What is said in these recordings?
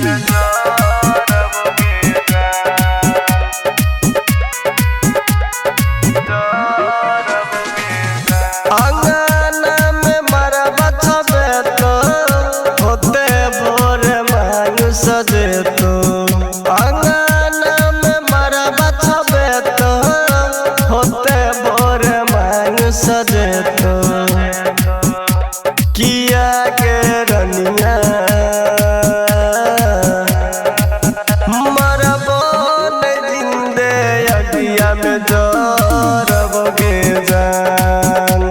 में जरब गे जान। अंगना में मरबा छबे तो होते भोर मांग सजेतो। अंगना में मरबा छबे तो होते भोर मांग सजेतो। किया के रनिया मरबो नहीं जिंदे अगिया में जरब गे जान।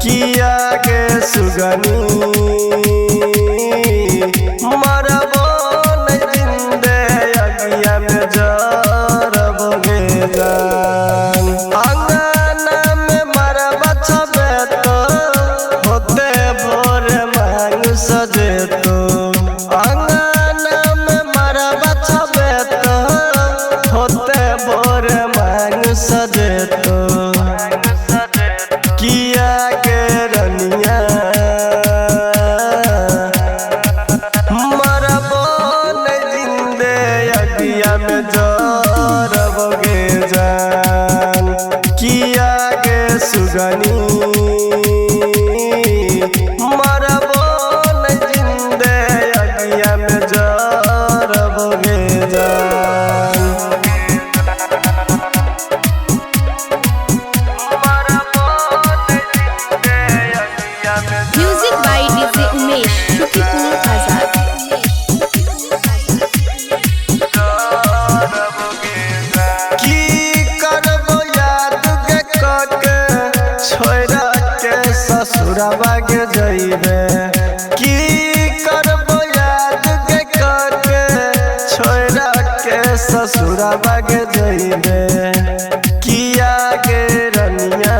किया के सुगनी मरबो नहीं जिंदे अगिया में जरब गे जान। अंगना में मरबा छबे तो होते भोर मांग सजेतो। अंगना में मरबा छबे तो होते भोर मांग सजेतो। किया के रनिया मरबो नहीं जिंदे अगिया में जरब गे जान। किया के सुगनी मरबो नहीं जिंदे अगिया में जरब गे जान। Music by DJ Umesh, Shukipur Bazar. की करबो याद के कके छोड़ा के ससुरवा के जइबे। की करबो याद के कके छोड़ा के ससुरवा के जइबे। किया के रनिया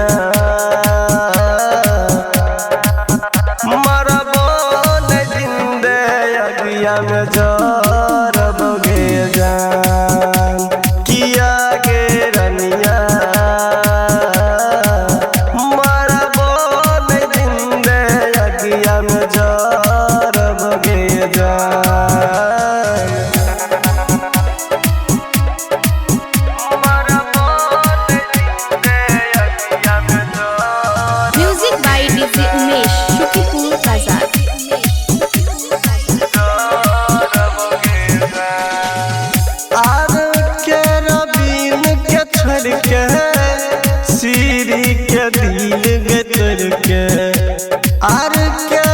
मरबो नहीं जिंदे अगिया में जरब गे जान। किया के रनिया मरबो नहीं जिंदे अगिया में जरब गे जान। मरबो नहीं जिंदे अगिया में जरब। Music by DJ Umesh, Shukipur Bazar. आर के रबीन के छोड़ के सीरी के दिल के तोड़ के। आर के